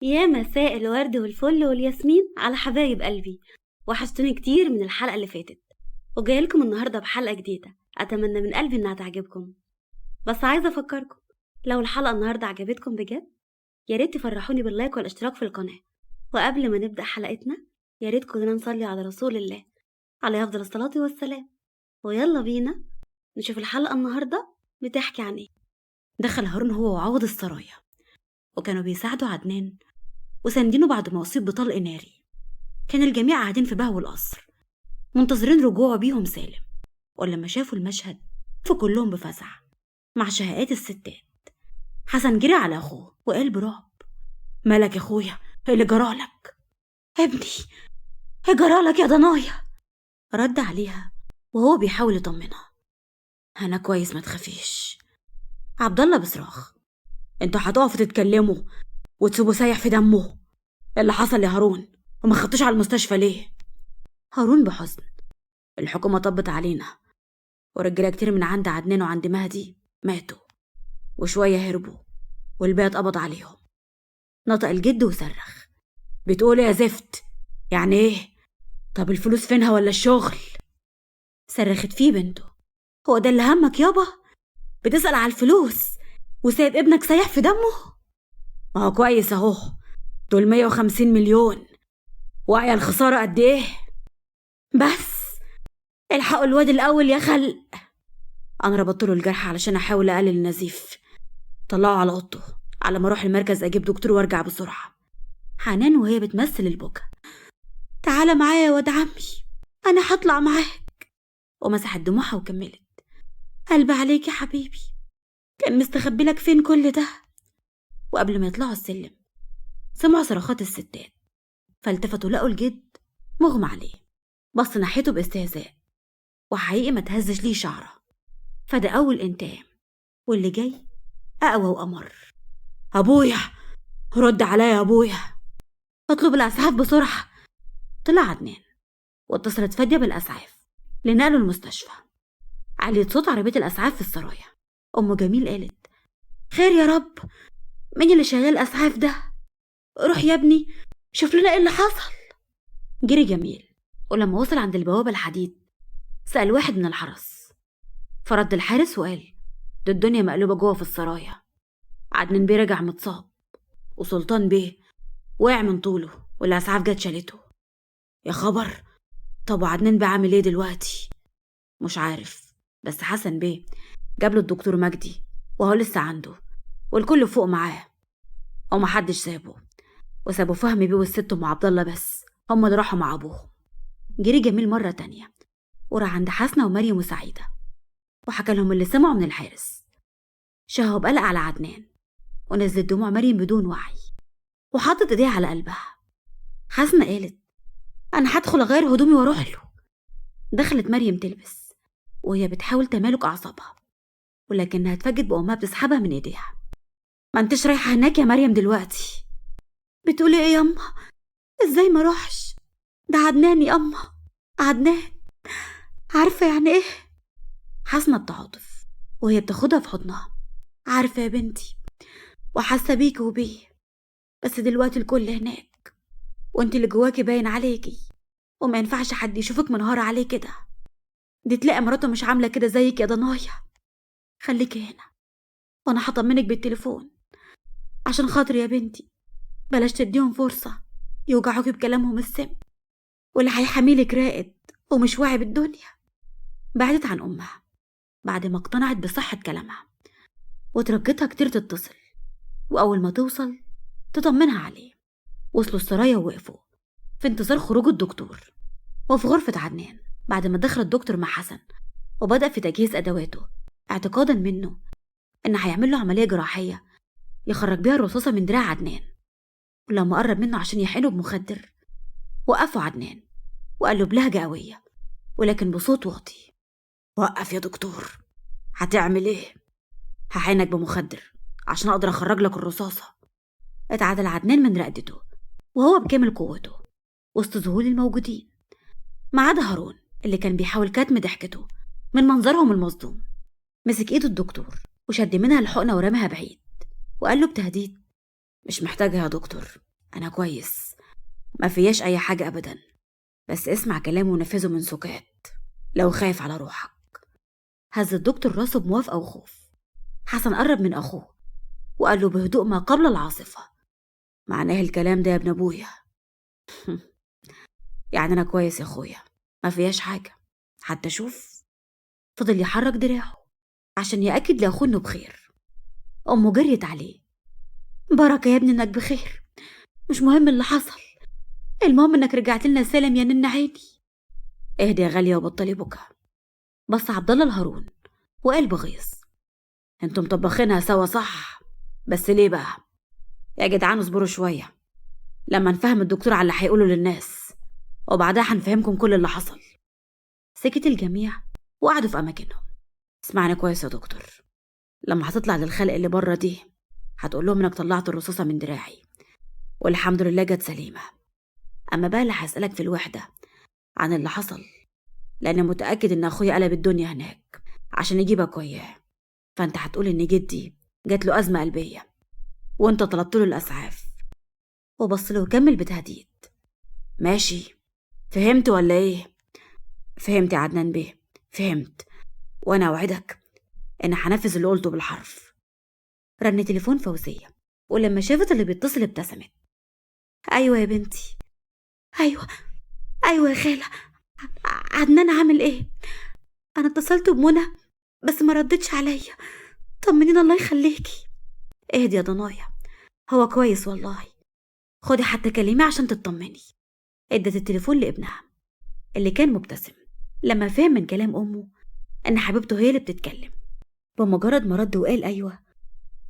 يا مساء الورد والفل والياسمين على حبايب قلبي. وحشتوني كتير من الحلقة اللي فاتت، وجايلكم النهاردة بحلقة جديدة أتمنى من قلبي إنها تعجبكم. بس عايزة أفكركم، لو الحلقة النهاردة عجبتكم بجد يا ريت تفرحوني بال like والاشتراك في القناة. وقبل ما نبدأ حلقتنا يا ريت كلنا نصلي على رسول الله عليه أفضل الصلاة والسلام. ويلا بينا نشوف الحلقة النهاردة بتحكي عن إيه. دخل هارون هو وعوض السرايا، وكانوا بيساعدوا عدنان وساندينه بعد ما أصيب بطلق ناري. كان الجميع قاعدين في بهو القصر منتظرين رجوعه بيهم سالم، ولما شافوا المشهد فكلهم بفزع مع شهقات الستات. حسن جري على أخوه وقال برعب: مالك يا أخويا؟ إيه اللي جرالك؟ ابني إيه جرالك يا ضنايا؟ رد عليها وهو بيحاول يطمنها: أنا كويس ما تخافيش. عبد الله بصراخ: انتوا هتقفوا تتكلموا وتسيبوا سايح في دمه؟ اللي حصل يا هارون وما خدتوش على المستشفى ليه؟ هارون بحزن: الحكومة طبت علينا، ورجاله كتير من عند عدنان وعند مهدي ماتوا، وشوية هربوا والباقي اتقبض عليهم. نطق الجد وصرخ: بتقول يا زفت؟ يعني ايه؟ طب الفلوس فينها ولا الشغل؟ صرخت فيه بنته: هو ده اللي همك يابا؟ بتسأل على الفلوس وسايب ابنك سايح في دمه؟ ما هو كويس اهو، دول 150 مليون، واعية الخسارة قد ايه؟ بس الحقوا الواد الأول يا خلق. أنا ربطت له الجرح علشان أحاول أقلل النزيف. طلعه على أوضته على ما أروح المركز أجيب دكتور وأرجع بسرعة. حنان وهي بتمثل البكا: تعالى معايا يا واد عمي، أنا هطلع معاك. ومسحت دموعها وكملت: قلب عليك يا حبيبي، كان مستخبي لك فين كل ده؟ وقبل ما يطلعوا السلم سمعوا صرخات الستات، فالتفتوا لقوا الجد مغمى عليه. بص ناحيته باستهزاء وحقيقي ما تهزش ليه شعره. فده أول انتقام، واللي جاي أقوى وأمر. أبويا رد عليا يا أبويا، اطلب الأسعاف بسرعة. طلع عدنان واتصلت فادية بالأسعاف لنقله المستشفى. عليت صوت عربية الأسعاف في السرايا. أم جميل قالت: خير يا رب، مين اللي شغال الأسعاف ده؟ روح يا ابني شوف لنا ايه اللي حصل. جري جميل، ولما وصل عند البوابة الحديد سأل واحد من الحرس، فرد الحارس وقال: ده الدنيا مقلوبة جوه في السرايا، عدنان بيه رجع متصاب، وسلطان بيه وقع من طوله والأسعاف جت شالته. يا خبر، طب وعدنان بيه عامل ايه دلوقتي؟ مش عارف، بس حسن بيه جاب له الدكتور مجدي وهو لسه عنده، والكل فوق معاه ومحدش سابه، وسابوا فهمي بيه والست ام عبد الله بس هم اللي راحوا مع ابوهم. جري جميل مرة تانية وراح عند حسنة ومريم وسعيدة وحكى لهم اللي سمعوا من الحارس. شهقوا بقلق على عدنان، ونزلت دموع مريم بدون وعي وحطت ايديها على قلبها. حسنة قالت: انا هدخل اغير هدومي واروح له. دخلت مريم تلبس وهي بتحاول تمالك اعصابها، ولكنها اتفاجئت بأمها بتسحبها من ايديها. ما انتش رايحة هناك يا مريم دلوقتي. بتقولي ايه ياما؟ ازاي ما روحش؟ ده عدنان ياما، عدنان، عارفة يعني ايه؟ حسنة بتعاطف وهي بتاخدها في حضنها: عارفة يا بنتي، وحاسة بيكي وبيه، بس دلوقتي الكل هناك، وانت اللي جواكي باين عليكي، وما ينفعش حد يشوفك منهارة عليه كده. دي تلاقي مراته مش عاملة كده زيك يا ضنايا. خليكي هنا وانا هطمنك بالتليفون، عشان خاطري يا بنتي بلاش تديهم فرصة يوجعوكي بكلامهم السم، واللي هيحميلك رائد ومش واعي بالدنيا. بعدت عن أمها بعد ما اقتنعت بصحة كلامها، وترجتها كتير تتصل، وأول ما توصل تطمنها عليه. وصلوا السرايا ووقفوا في انتظار خروج الدكتور. وفي غرفة عدنان بعد ما دخل الدكتور مع حسن وبدأ في تجهيز أدواته، اعتقادا منه إن هيعمل له عملية جراحية يخرج بيها الرصاصة من دراع عدنان. ولما قرب منه عشان يحقنه بمخدر وقفوا عدنان وقال له بلهجة قوية ولكن بصوت واطي: وقف يا دكتور، هتعمل ايه؟ هحقنك بمخدر عشان اقدر اخرج لك الرصاصة. اتعدل عدنان من رقدته وهو بكامل قوته وسط ذهول الموجودين، ما عدا هارون اللي كان بيحاول كتم ضحكته من منظرهم المصدوم. مسك ايده الدكتور وشد منها الحقنة ورماها بعيد وقال له بتهديد: مش محتاجها يا دكتور، أنا كويس، ما فياش أي حاجة أبدا، بس اسمع كلامه ونفذه من سكات لو خايف على روحك. هز الدكتور راسه بموافقة وخوف. حسن قرب من أخوه وقال له بهدوء ما قبل العاصفة: معناه الكلام ده يا ابن أبويا؟ يعني أنا كويس يا أخويا، ما فيهاش حاجة، حتى شوف. فضل يحرك دراعه عشان يأكد لأخوه إنه بخير. أمه جريت عليه: بركة يا ابني إنك بخير، مش مهم اللي حصل، المهم إنك رجعت لنا سالم يا نن عيني. اهدي يا غالية وبطلي بكا. بص عبد الله لهارون وقال بغيظ: انتم طبخينها سوا صح؟ بس ليه بقى يا جدعان؟ اصبروا شوية لما نفهم الدكتور على اللي هيقوله للناس، وبعدها هنفهمكم كل اللي حصل. سكت الجميع وقعدوا في أماكنهم. اسمعني كويس يا دكتور، لما هتطلع للخلق اللي بره دي هتقول لهم انك طلعت الرصاصة من دراعي والحمد لله جت سليمة. أما بقى اللي هسألك في الوحدة عن اللي حصل، لأن متأكد إن أخويا قلب الدنيا هناك عشان يجيبك وياه، فأنت هتقول إن جدي جات له أزمة قلبية وأنت طلبت له الأسعاف. وبص له وكمل بتهديد: ماشي، فهمت ولا إيه؟ فهمت يا عدنان بيه، فهمت، وأنا أوعدك إن هنفذ اللي قلته بالحرف. رن تليفون فوزية، ولما شافت اللي بيتصل ابتسمت: أيوة يا بنتي، أيوة يا خالة، عدنان عامل إيه؟ أنا اتصلت بمنى بس ما ردتش عليا، طمنينا الله يخليكي. اهدي يا ضنايا، هو كويس والله، خدي حتى كلمة عشان تطمني. ادت التليفون لابنها اللي كان مبتسم لما فهم من كلام أمه أن حبيبته هي اللي بتتكلم. بمجرد ما رد وقال أيوة،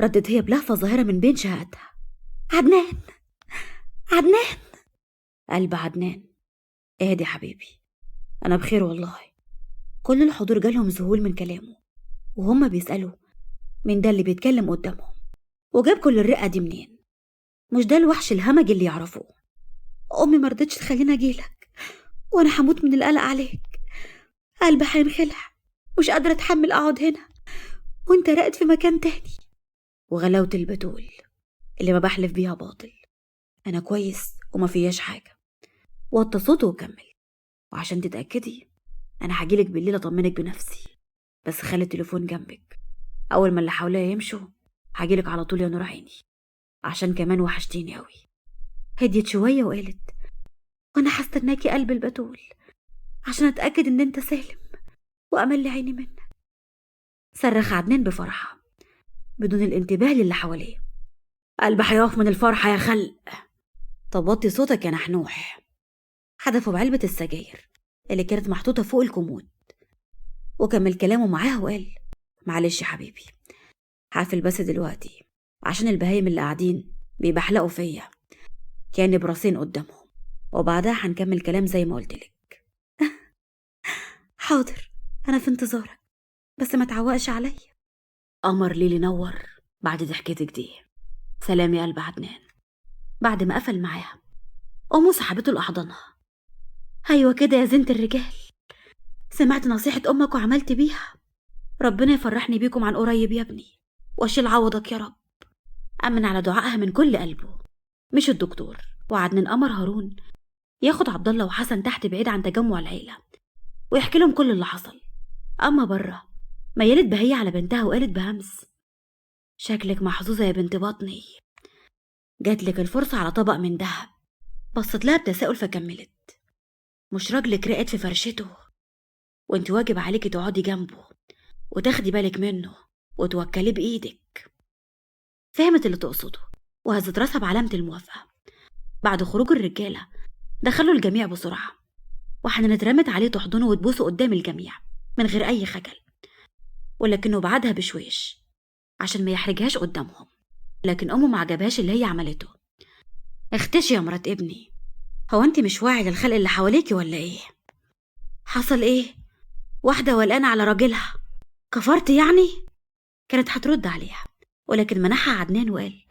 ردت هي بلهفة ظاهرة من بين شهقاتها: عدنان، عدنان. قلب عدنان: اهدي حبيبي، أنا بخير والله. كل الحضور جالهم ذهول من كلامه وهم بيسألوا من ده اللي بيتكلم قدامهم، وجاب كل الرقة دي منين؟ مش ده الوحش الهمج اللي يعرفوه؟ أمي مرضتش تخليني أجيلك وأنا هموت من القلق عليك، قلبي هينخلع، مش قادرة أتحمل أقعد هنا وأنت راقد في مكان تاني. وغلاوة البتول اللي ما بحلف بيها باطل، أنا كويس وما فياش حاجة. وطى صوته وكمل: وعشان تتأكدي أنا هجيلك بالليل أطمنك بنفسي، بس خلي التليفون جنبك، أول ما اللي حواليا يمشوا هجيلك على طول يا نور عيني، عشان كمان وحشتيني أوي. هديت شوية وقالت: وأنا هستناكي قلب البتول عشان أتأكد إن أنت سالم وأملي عيني منك. صرخ عدنان بفرحة بدون الانتباه للي حواليه: قلبي هيقف من الفرحة يا خلق. طب وطي صوتك يا نحنوح. حدفوا بعلبة السجاير اللي كانت محطوطة فوق الكومود، وكمل كلامه معاها وقال: معلش يا حبيبي، هقفل بس دلوقتي عشان البهايم اللي قاعدين بيبحلقوا فيا كأني براسين قدامهم، وبعدها هنكمل كلام زي ما قلتلك. حاضر، أنا في انتظارك، بس ما تعوقش عليا. قمر ليلي نور بعد ضحكتك دي. سلام يا قلب عدنان. بعد ما قفل معاها أمه سحبته لأحضانها: أيوة كده يا زينة الرجال، سمعت نصيحة أمك وعملت بيها، ربنا يفرحني بيكم عن قريب يا ابني وأشيل عوضك يا رب. أمن على دعائها من كل قلبه. مش الدكتور وعدنان أمر هارون ياخد عبد الله وحسن تحت بعيد عن تجمع العيلة ويحكي لهم كل اللي حصل. أما بره ميلت بهية على بنتها وقالت بهمس: شكلك محظوظة يا بنت بطني، جاتلك الفرصة على طبق من ذهب. بصت لها بتساؤل فكملت: مش راجلك رقد في فرشته وانت واجب عليكي تقعدي جنبه وتاخدي بالك منه وتوكليه بإيدك. فهمت اللي تقصده وهزت راسها بعلامة الموافقة. بعد خروج الرجالة دخلوا الجميع بسرعة، وحنان اترمت عليه تحضنه وتبوسه قدام الجميع من غير أي خجل، ولكنه بعدها بشويش عشان ما يحرجهاش قدامهم. لكن أمه ما عجبهاش اللي هي عملته. اختشي يا مرات ابني، هو انت مش واعي للخلق اللي حواليكي ولا ايه؟ حصل ايه؟ واحدة والآن على راجلها، كفرت يعني؟ كانت هترد عليها ولكن منحها عدنان وقال: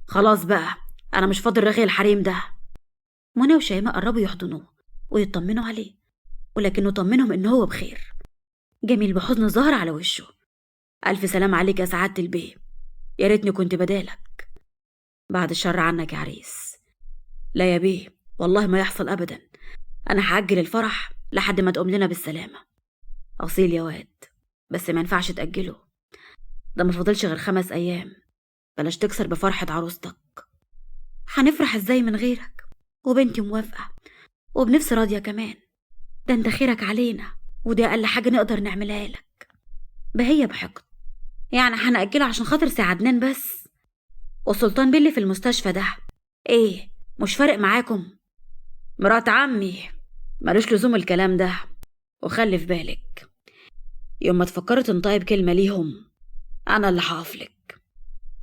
خلاص بقى، أنا مش فاضل رغي الحريم ده. منى وشيماء قربوا يحضنوه ويطمنوا عليه، ولكنه طمنهم إن هو بخير. جميل بحزن ظهر على وشه: ألف سلام عليك يا سعادة البيه، يا ريتني كنت بدالك. بعد الشر عنك يا عريس، لا يا بيه، والله ما يحصل أبدا، أنا هأجل الفرح لحد ما تقوم لنا بالسلامة. أصيل يا واد، بس ما ينفعش تأجله، ده ما فاضلش غير 5 أيام، بلاش تكسر بفرحة عروستك. هنفرح ازاي من غيرك؟ وبنتي موافقة وبنفس راضية كمان، ده انت خيرك علينا ودي أقل حاجة نقدر نعملها لك. بهية بحقد، يعني هنأجله عشان خاطر سي عدنان بس؟ وسلطان بيلي في المستشفى ده ايه، مش فارق معاكم؟ مرات عمي ملوش لزوم الكلام ده، وخلي في بالك يوم ما تفكري تنطقي بكلمة ليهم أنا اللي هقفلك.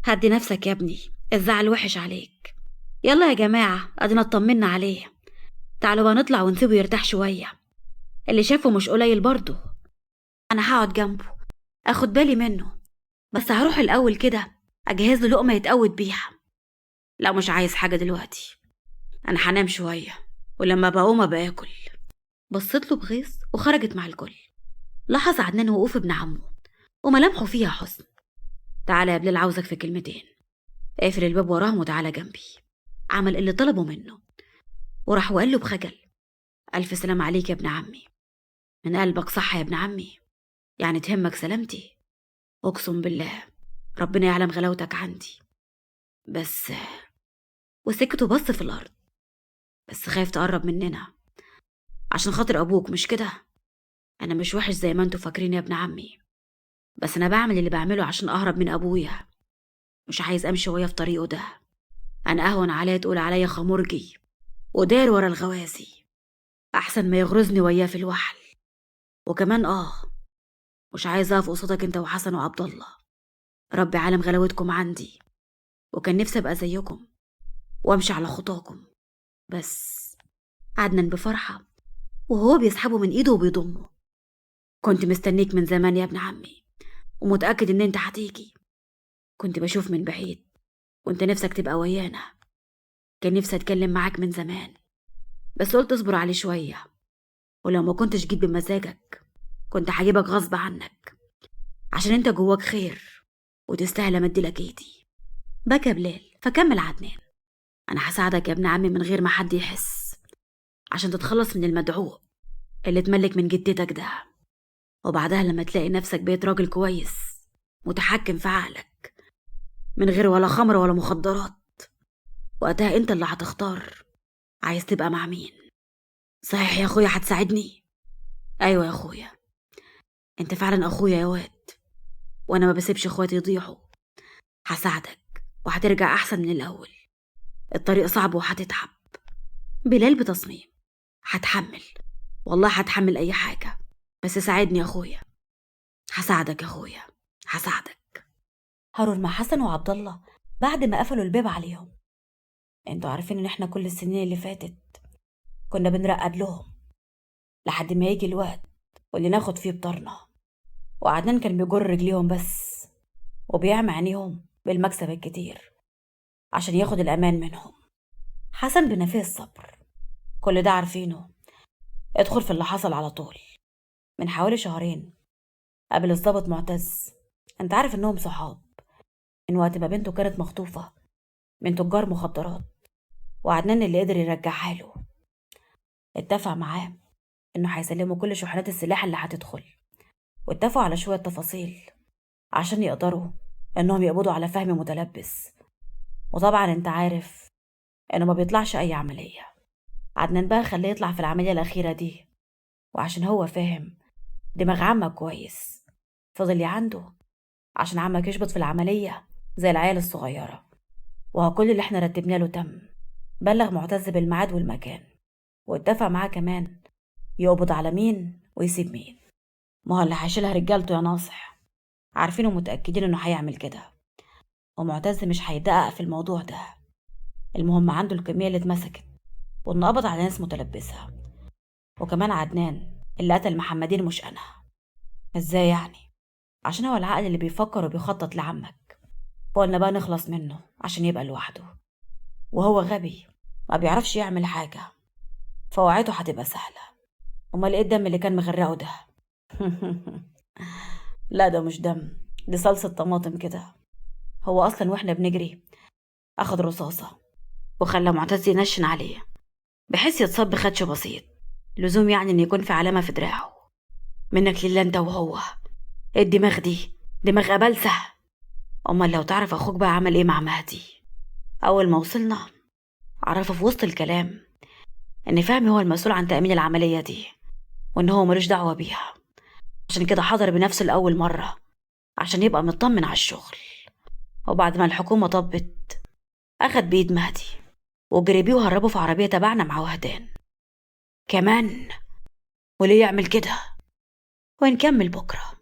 هدي نفسك يا ابني، الزعل وحش عليك. يلا يا جماعة ادينا اطمنا عليه، تعالوا بقى نطلع ونسيبه يرتاح شوية، اللي شافه مش قليل برضه. أنا هقعد جنبه أخد بالي منه، بس هروح الأول كده أجهز له لقمة يتقوت بيها. لا مش عايز حاجة دلوقتي، أنا هنام شوية ولما بقوم أبقى آكل. بصيت له بغيظ وخرجت مع الكل. لاحظ عدنان وقوف ابن عمه وملامحه فيها حزن. تعالى يا بلال عاوزك في كلمتين. اقفل الباب وراهم وتعالى جنبي. عمل اللي طلبه منه وراح وقال له بخجل، ألف سلام عليك يا ابن عمي. من قلبك صح يا ابن عمي؟ يعني تهمك سلامتي؟ أقسم بالله ربنا يعلم غلاوتك عندي، بس وسكت وبص في الأرض. بس خايف تقرب مننا عشان خاطر أبوك مش كده؟ أنا مش وحش زي ما انتوا فاكرين يا ابن عمي، بس أنا بعمل اللي بعمله عشان أهرب من أبويا، مش عايز أمشي وياه في طريقه ده. أنا أهون عليا تقول عليا خمرجي ودار ورا الغوازي أحسن ما يغرزني وياه في الوحل. وكمان مش عايز أقف قصادك أنت وحسن وعبد الله، ربي عالم غلاوتكم عندي، وكان نفسي أبقى زيكم وأمشي على خطاكم. بس عدنان بفرحة وهو بيسحبه من إيده وبيضمه، كنت مستنيك من زمان يا ابن عمي ومتأكد إن أنت هتيجي، كنت بشوف من بعيد وأنت نفسك تبقى ويانا، كان نفسي أتكلم معاك من زمان بس قلت اصبر عليه شوية، ولو ما كنتش جيت بمزاجك كنت هجيبك غصب عنك عشان أنت جواك خير وتستاهل أمدلك إيدي. بكى بلال فكمل عدنان، أنا هساعدك يا ابن عمي من غير ما حد يحس عشان تتخلص من المدعو اللي اتملك من جدتك ده، وبعدها لما تلاقي نفسك بقيت راجل كويس متحكم في عقلك من غير ولا خمر ولا مخدرات، وقتها انت اللي هتختار عايز تبقى مع مين. صحيح يا اخويا هتساعدني؟ ايوه يا اخويا، انت فعلا اخويا يا واد، وانا ما بسيبش اخواتي يضيعوا. هساعدك وهترجع احسن من الاول، الطريق صعب وهتتعب. بلال بتصميم، هتحمل والله هتحمل اي حاجه، بس ساعدني يا اخويا. هساعدك يا اخويا هساعدك. هارون مع حسن وعبد الله بعد ما قفلوا الباب عليهم. انتوا عارفين ان احنا كل السنين اللي فاتت كنا بنرقد لهم لحد ما يجي الوقت واللي ناخد فيه بطارنا، وعدنان كان بيجر رجليهم بس وبيعمى عينيهم بالمكسب الكتير عشان ياخد الامان منهم. حسن بنفيه الصبر، كل ده عارفينه، ادخل في اللي حصل على طول. من حوالي شهرين قابل الضابط معتز، انت عارف انهم صحاب من وقت ما بنته كانت مخطوفة من تجار مخدرات، وعدنان اللي قدر يرجعها له. اتفق معاه انه هيسلموا كل شحنات السلاح اللي هتدخل، واتفقوا على شوية تفاصيل عشان يقدروا انهم يقبضوا على فهمي متلبس. وطبعا انت عارف انه ما بيطلعش اي عملية، عدنان بقى خليه يطلع في العملية الأخيرة دي، وعشان هو فاهم دماغ عمك كويس فضل عنده عشان عمك يشبط في العملية زي العيال الصغيرة. وهو كل اللي احنا رتبنا له تم. بلغ معتز بالميعاد والمكان، واتفق معاه كمان يقبض على مين ويسيب مين. ما هو اللي هيشيلها رجالته يا ناصح، عارفين ومتأكدين انه هيعمل كده، ومعتز مش هيدقق في الموضوع ده. المهم عنده الكمية اللي اتمسكت وانه قبض على ناس متلبسة، وكمان عدنان اللي قتل محمدين مش انا. ازاي يعني؟ عشان هو العقل اللي بيفكر وبيخطط لعمك، فقلنا بقى نخلص منه عشان يبقى لوحده، وهو غبي ما بيعرفش يعمل حاجة، فوعته هتبقى سهلة. امال ايه الدم اللي كان مغرقه ده؟ لا ده مش دم، دي صلصة طماطم كده. هو اصلا واحنا بنجري اخد رصاصة وخلى معتز ينشن عليه بحيث يتصاب بخدش بسيط، لزوم يعني إن يكون في علامة في دراعه. منك لله انت وهو، ايه الدماغ دي؟ دماغ أبلسة. أمال لو تعرف أخوك بقى عمل ايه مع مهدي. أول ما وصلنا عرفه في وسط الكلام إن فهمي هو المسؤول عن تأمين العملية دي، وإن هو ملوش دعوة بيها، عشان كده حضر بنفسه لأول مرة عشان يبقى مطمن على الشغل. وبعد ما الحكومة طبت أخد بإيد مهدي وجري بيه وهربه في عربية تبعنا مع وهدان كمان. وليه يعمل كده؟ ونكمل بكرة.